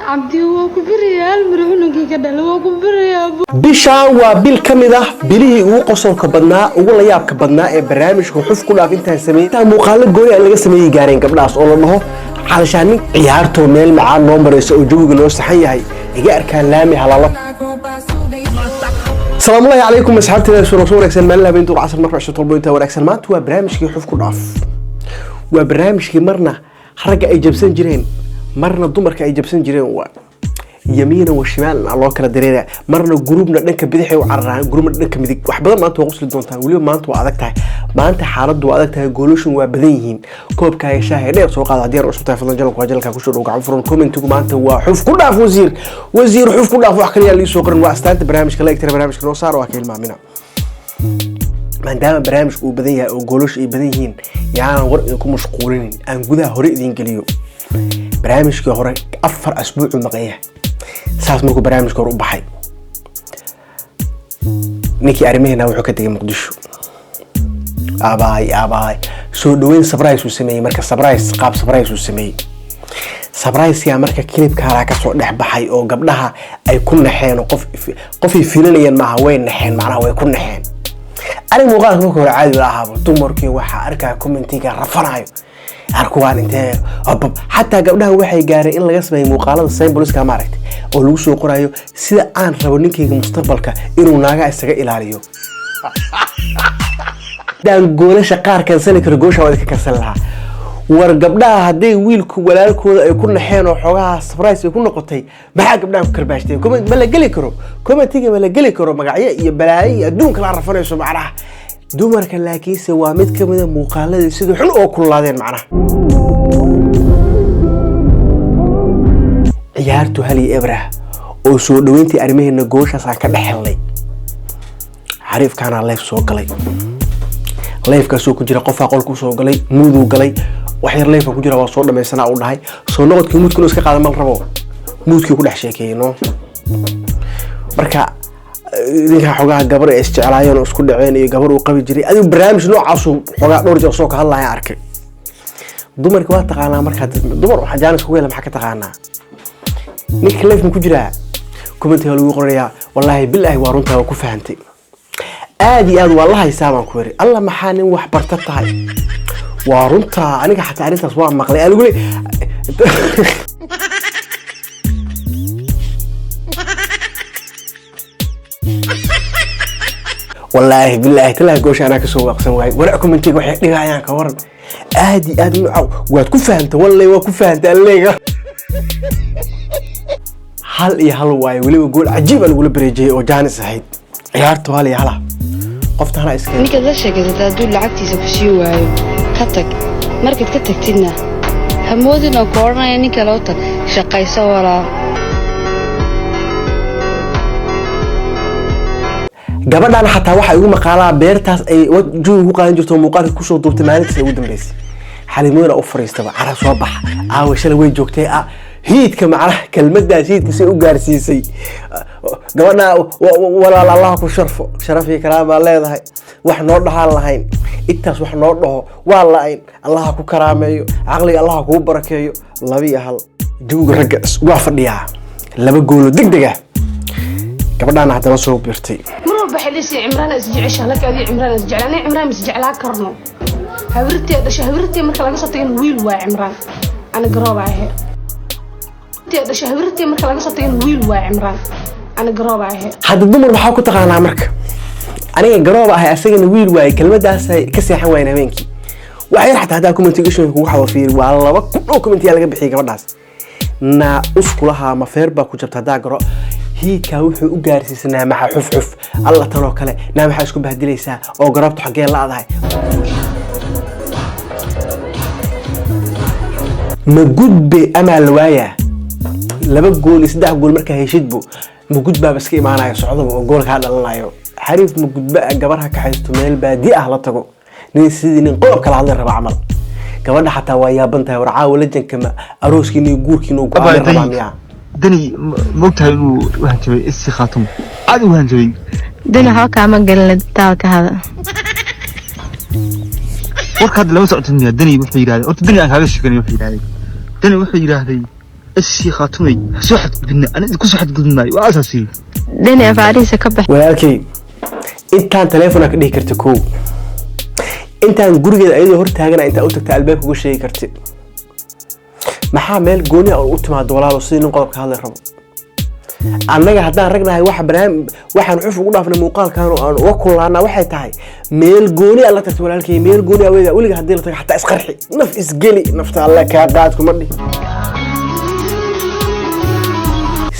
Cabdi waa ku birayaa, hal mar cunugii ka dhala waa ku birayaa. Bishaan waa bil ka mid ah bilihii ugu qosolka badnaa, ugu layaabka badnaa ee barnaamijka Xuf ku Dhaaf intaan sameeyey. Intaan muuqaalo gooni ah laga sameeyey gaareen gabdhahaas oo la dhaho xalashaan nin ciyaartoo meel macaan noo marayso oo jawiga noo saxan yahay iga arkaan laami halaalo. Salaamullaahi calaykum asxaabteeda, soo soo wanaagsan maalin, habeen, duur, casar, marka cusub tolbo inta wanaagsan. Maanta waa barnaamijkii Xuf ku Dhaaf, waa barnaamijkii marna ragga ay jabsan jireen, marna dumarka ay jabsan jireen. Waa yamiina wa shimaalna loo kala dareeraya, marna gurubna dhanka bidixay u cararaan, gurubna dhanka midig. Wax badan maanta waa qosli doontaan. Weliba maanta waa adag tahay, maanta xaaladdu waa adag tahay, goolashu waa badan yihiin. Koobkaaga shaaha dheer soo qaada. Haddii aan cusub tahay, fadlan jalka waa jalka kusoo dhow, gacan furan. Commentigu maanta waa "Xuf ku dhaaf wasiir, wasiir, xuf ku dhaaf". Wax kaliya lii soo qoran waa astaanta barnaamijka. La egtira barnaamijka noo saar, waa ka hilmaamina. Maadaama barnaamijku uu badan yahay oo goolashu ay badan yihiin, yaanan war idinku mashquulinin, aan gudaha hore idin geliyo. Barnaamijkii hore 4 asbuucuu maqan yahay. Saas markuu barnaamijka hore u baxay, ninkii arrimaheena wuxuu ka tegay Muqdisho. Aabahay, aabahay, soo dhaweyn surprise uu sameeyey. Marka surprise, qaab surprise uu sameeyey, surprise-kaa marka clipkaana kasoo dhex baxay oo gabdhaha ay ku naxeen oo qof qofay filanayeen maaha, way naxeen, macnaha way ku naxeen. Aniga muuqaalka marka hore caadi la ahaaba, dumarkii waxaa arkaa commentiga rafanayo, arkuwaan intee abab. Xataa gabdhaha waxay gaareen in laga sameeyo muuqaalada symboliska, maaragtay, oo lagu soo qorayo sida aan rabo ninkayga mustaqbalka inuu naaga isaga ilaaliyo. Haddaan goolasha qaar kansali karo, goosha waa idinka kansali lahaa. War gabdhaha hadday wiilku walaalkooda ay ku naxeen oo xoogaha surprise ay ku noqotay, maxaa gabdhaha ku karbaashteen? Comment ma la geli karo, commentiga ma la geli karo, magacyo iyo balaayo iyo adduunka la rafanayso macnaha dumarka. Laakiinse waa mid ka mid a muuqaaladii sida xun oo kululaadeen macnaha. Ciyaartu 1-0 oo soo dhaweyntii arrimaheena gooshaas aan ka dhex helnay. Xariifkaana live soo galay, livekaasoo ku jira qofaa qolku soo galay, muuduu galay wax yar, liveka ku jira waa soo dhamaysanaa uu dhahay. Soo noqodkii muudka inuu iska qaada mal rabo, muudkii ku dhex sheekeeyey no. Marka ninkaa xogaha gabar ay isjeclaayeen oo isku dhaceen iyo gabar uu qabi jiray, adigu barnaamij noocaasu xogaa dhowr jeer soo ka hadlaya arkay. Dumarka waa taqaanaa, markaa dumar waxaa jaanis kugu hela. Maxaa ka taqaanaa? Ninka live ma ku jiraa? Commentiga lagu qorayaa, wallaahi bilaahi waa runtaa, waa ku fahantay, aad iyo aad waa la haysaa baan ku yiri. Alla maxaa nin wax barta tahay, waa runtaa. Aniga xataa arrintaas waa maqlay anigu wallaahi bilaahi talaahi goosha anaa kasoo waaqsan waayay. Walac commentiga waxay dhigayaan ka waran, aad iyo aad nuuca waad ku fahantay, wallay waa ku fahantay. Alleega 1-1 waaye, weliba gool cajiib aa lagula bareejiyey oo jaanis ahayd. Ciyaartu 1-1 qofta hana iska Ninkaad la sheekaysata hadduu lacagtiisa ku sii waayo, ka tag. Markaad ka tagtidna, hamoodin oo ku odhanaya ninka loo tag, shaqayso walaal. Gabadhan xataa waxaa igu maqaalaa beertaas ay jawiga ku qaadan jirto oo muuqaalka kusoo duubtay maalintaas ay ugu dambeysay. Xalimooyna u fariistaba cara soo baxa aawa, shalay way joogtay ah hiidka, macnaha kelmadaas hiidka say u gaarsiisay gabadha. Walaal, Allah ku sharfo, sharaf iyo karaamaa leedahay, wax noo dhahaan lahayn intaas, wax noo dhaho waa la-ayn. Allaha ku karaameeyo, caqliga Allaha kuu barakeeyo. 2-1 jawiga ragga waa fadhiyaa, laba goolo deg deg ah gabadhaana haddana soo biirtay. Mar walba xilisi Cimraan is jecesha laka adii Cimraan is jeclaa, aniga Cimraan is jeclaa karno. Hawirtee dhashay, hawirtee marka laga soo tagay wiil waa Cimraan, ana garooba ahe. Hawirtee dhashay, hawirtee marka laga soo tagay wiil waa Cimraan, ana garooba ahe. Hadda dumar maxaa ku taqaanaa? Marka aniga garooba ahay, asagana wiil waaye, kelmadaasay ka seexan waayeen habeenkii. Wax yar xataa haddaa commentiga kugu xado fiiri, waa 2000 oo commentiyaa laga bixiyay gabadhaas. Naa uskulahaa mafeer baa ku jabta haddaa garo hiidkaa wuxuu u gaarsiisanaa. Maxaa xuf xuf alla tanoo kale? Naa maxaa isku bahdilaysaa oo garoobta xaggee la-dahay? Ma gudbe amaa la waayaa? Laba gool iyo saddex gool markaa heshidbo, ma gudbaaba iska imaanayo socdaba oo gool kaa dhalanayo. Xariif ma gudba ah, gabar ha kaxaysto, meel baadi ah la tago, nin sidii nin qodob kala hadli raba camal. Gabadha xataa waa yaaban tahay. War caawa lajanka ma arooskiina iyo guurkiina uu go-aan rabaa miyaa? Dani mogtahay inuu u hanjabay isi Khaatumo, aad u hanjabay. Dani waxba kaama gelin taalka hada. Warka hadda lama socotid miya? Dani wuxuu yidhahday, horta Dani aan kaaga sheeganay, wuxuu yidhahday Dani, wuxuu yidhaahday SC Khaatumay ha soo xadgudbina, ani idinku soo xadgudbin maayo, waa asaasi. Deni afaarihiisa ka bax. Walaalkay, intaan teleefona ka dhihi karta kow, intaan gurigeeda ayadoo hor taagana intaa u tagta albaabka uga sheegi karti. Maxaa meel gooni ah u timaado, walaalo? Sidii nin qodobka hadlay rabo, annaga haddaan ragnahay, waxa barnaamij waxaan cuf ugu dhaafnay muuqaalkan oo aan uga kullaanaa waxay tahay meel gooni ah la tagto. Walaalkay, meel gooni ah weliga weliga haddii la tago, xataa isqarxi, naf isgeli, nafta alle kaa qaad kuma dhihi.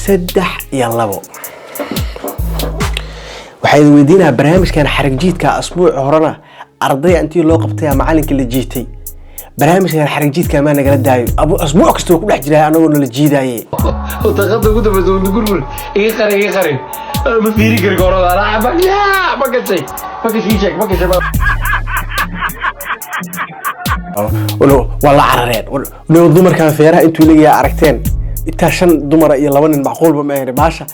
3-2. Waxaa idin weydiinayaa barnaamijkan xarag jiidka. Asbuuci horena ardaya intii loo qabtay macalinka la jiitay. Barnaamijkan xarag jiidka maa nagala daayo? Asbuuc kasta waa ku dhex jiraa anagoo nala jiidaaye. Daqada ugu dambaysa uu gurgur iga qari, iga qari, ma fiiri kari koorada. Ma gashay, ma gashay, ii sheeg, ma gashay? Waa la carareen. Dumarkan feeraha intuu leeyahay aragteen, intaa shan dumara iyo laba nin macquulba ma ahayn. Baasha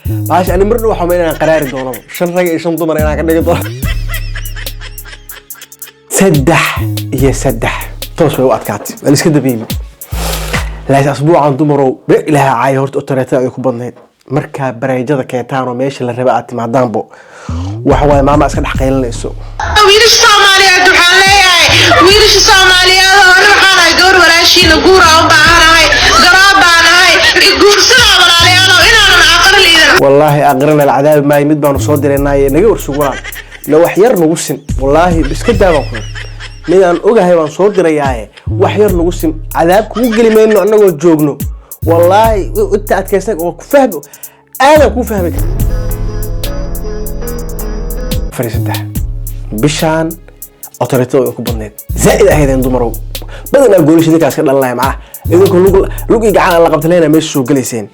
ani mar dhow waxaa ma inaan qaraari doonaba shan rag iyo shan dumar inaan ka dhigi doono. 3-3, toos bay u adkaatay, waa la iska dabiimi. Laakiin asbuucan dumarow be ilaaha caaya horta otoreetada ay ku badnayd. Markaa bareejada keentaan oo meesha la raba aad timaadaanbo, waxa waaye maama iska dhex qaylinayso. Wiilasha Soomaaliyeed waxaan leeyahay, wiilasha Soomaaliyeed oo ani waxaan ahay gabar walaashiina, guuraa u baahanahay, garaab baan ahay, guursadaa walaalayaalow, inaanan aqal liidan. Wallaahi aqrina la cadaabi maayo, mid baanu soo diraynaaye naga warsug walaal, la wax yar nagu sin. Wallaahi iska daa baan ku mid aan ogahay baan soo dirayaaye, wax yar nagu sin, cadaab kugu geli mayno annagoo joogno. Wallaahi inta adkaysan waa ku fahmi, aadaan kuu fahmi kara. 4-3 bishaan otoritada way ku badneyd, zaa'id ahaydeen dumarow. Badanaa goolasha idinkaa iska dhalanaya, macnaha idinku lug lug iyo gacan aan la qabta leena meesha soo gelayseen.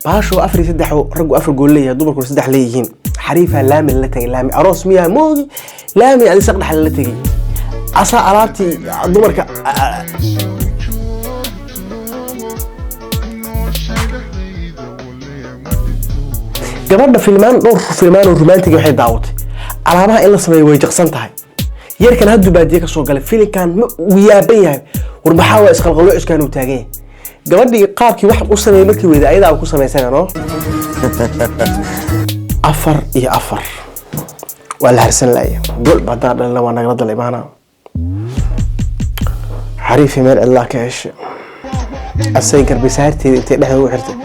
Baasho 4-3 oo raggu afar gool leeyahay, dumarkuna saddex leeyihiin. Xariifaa laami lala tegay, laami aroos miyaa moogi, laami adi saq dhex lala tegay, asaa alaabtii dumarka. Gabadha filmaan, dhowr filmaan oo romantic waxay daawatay, alaabaha in la sameeyo way jaqsan tahay. Yarkan hadduu baadiye ka soo galay, filinkan ma uu yaaban yahay. War maxaa waa isqalqaloociskan uu taagan yahay? Gabadhii qaabkii wax u sameeyey markii weyday ayadaa ku samaysana no. 4-4 waa la harsan laaya. Gool ba haddaan dhalina waa nagala dala imaana. Xariifi meel cidlaa ka heshay, asay garbisaarteeda intay dhexda ugu xirtay.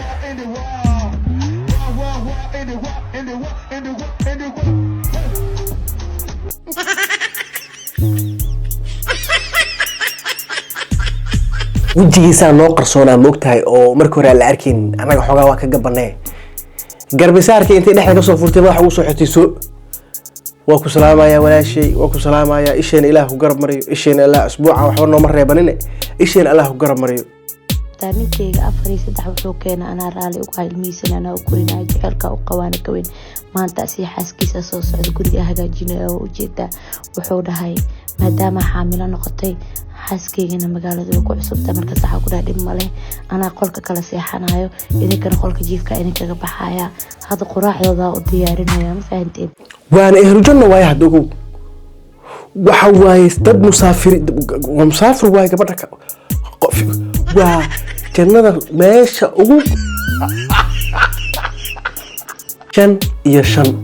Wejigiisaa noo qarsoonaa, moogtahay, oo markii hore aan la arkayn. Annaga xoogaa waa ka gabanee. Garbisaarkii intay dhexda kasoo furtay madaxa ugu soo xirtay. Soo waa ku salaamayaa walaashay, waa ku salaamayaa. Isheena Ilaah ku garab mariyo, isheena Ilaah. Asbuuca waxba nooma reebanine, isheena Ilaah ku garab mariyo. Taa ninkeyga 4-3 wuxuu keenay anaa raali uga, ilmihiisana anaa u korinaya, jecelka u qabaana ka weyn. Maanta asii xaaskiisa soo socda, guriga hagaajinaya oo ujeedaa. Wuxuu dhahay maadaama xaamilo noqotay, xaaskeygana magaalada way ku cusubta. Markaas waxaa ku dhahay dhib maleh, anaa qolka kala seexanayo, idinkana qolka jiifka idinkaga baxaya. Hadda quraacdooda u diyaarinaya, ma fahanteen? Waana ehlujanna waaye. Hadda ogow, waxa waaye dad musaafiri, waa musaafir waaye gabadha waa jannada meesha ugu. 5-5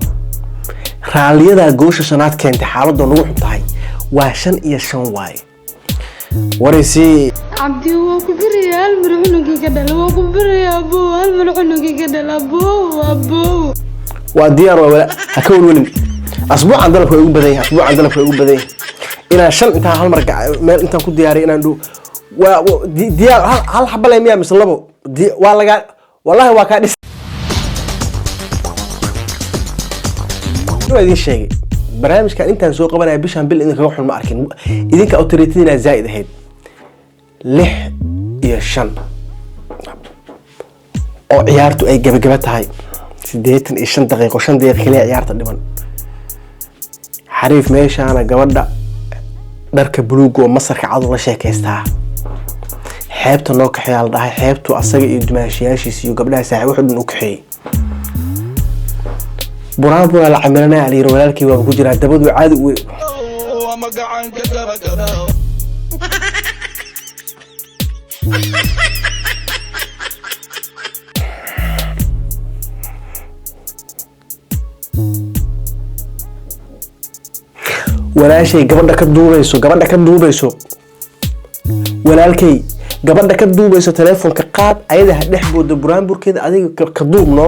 raalliyadaa goosha shanaad keentay. Xaaladoo nagu xun tahay waa 5-5 waaye waraysi. Cabdi, waa ku birayaa, hal mar cunugii ka dhala, waa ku birayaa abow, hal mar cunugii ka dhala, abow, abow. Waa diyaar, waa wala ha ka welwelin. Asbuucan dalabka waa igu badan yahay, asbuucan dalabka waa igu badan yahay. Inaan shan intaan hal mar meel intaan ku diyaariyo inaan dhow waa diyaar. Hal xaba le miyaa mise labo? Waa lagaa, wallahi waa kaa dhis. Waa idin sheegay barnaamijkan intaan soo qabanaya bishaan bil idinkaga xun ma arkin. Idinka autoritadina zaa'id ahayd. 6-5 oo ciyaartu ay gabagaba tahay, 85 daqiiqo, 5 daqiiqo keliya ciyaarta dhiman. Xariif meeshaana gabadha dharka buluuga oo masarka cadu la sheekaystaa. Xeebta noo kaxeeyaa la dhahay. Xeebtu asaga iyo dumaashiyaashiisa iyo gabdhaha saaxiib wuxuu dhan u kaxeeyey. Buraanburaa la camilanaya, la yiri walaalkii waaba ku jiraa dabadu caadi u. Walaashay gabadha ka duubayso, gabadha ka duubayso, walaalkay gabadha ka duubayso, telefoonka qaad, ayada ha dhex boodo buraanburkeeda, adiga ka duubno.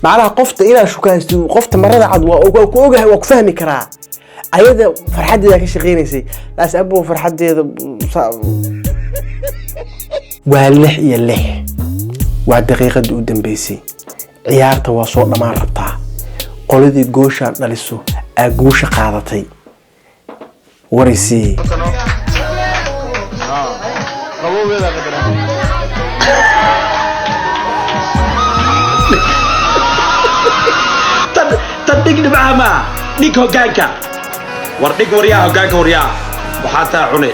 Macnaha qofta inaa shukaasto, qofta marada cad waa ku ogahay, waa ku fahmi karaa. Ayada farxaddeeda ka shaqeynaysay laas abo farxaddeeda waa 6-6, waa daqiiqadii u dambeysay ciyaarta, waa soo dhammaan rabtaa. Qoladii gooshaan dhaliso aa guusha qaadatay. Waraysii. Qabowgeeda qadaran. Tan tan dhig dhibcaha maaha, dhig hoggaanka, war dhig waryaa, hoggaanka waryaa, waxaa taa cunay.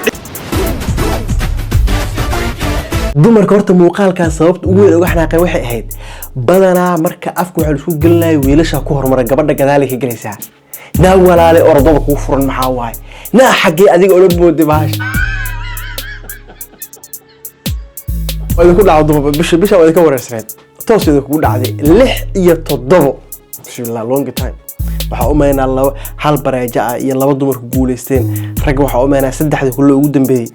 Dumarka horta muuqaalkaas sababta ugu weyn uga xanaaqeen waxay ahayd, badanaa marka afka waxaa laisku gelinaya wiilasha ku horumara, gabadha gadaalay ka gelaysaa. Naa walaale, orodada kugu furan maxaa waaye? Naa xaggee adiga ola booday bahasha? Waa idinku dhacdo dumar, bisha bisha waa idinka wareersaneed, toos idinkugu dhacday 6-7. Bismillah, long time. Waxaa u maynaa laba hal bareejo ah iyo laba dumarku guuleysteen. Ragga waxaa u maynaa saddexdii kulle ugu dambeeyey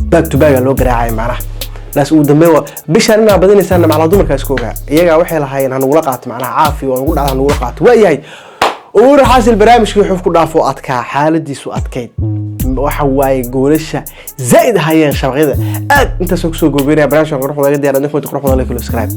back to back aa loo garaacay. Macnaha laas ugu dambeyn waa bishaan inaa badinaysaan. Macnaha dumarkaa isku ogaa, iyagaa waxay lahaayeen hanugula qaato, macnaha caafi waa nugu dhacda, hanugula qaato. Waa yahay umuur xaasil. Barnaamijkii xuf ku dhaafo adkaa, xaaladiisu adkayd, waxa waaye goolasha zaa'id ahaayeen shabaqyada aad. Intaasoo kusoo goobeynaya barnaamijkan quruxda laga diyaar. Adinku qurux badan, like, subscribe.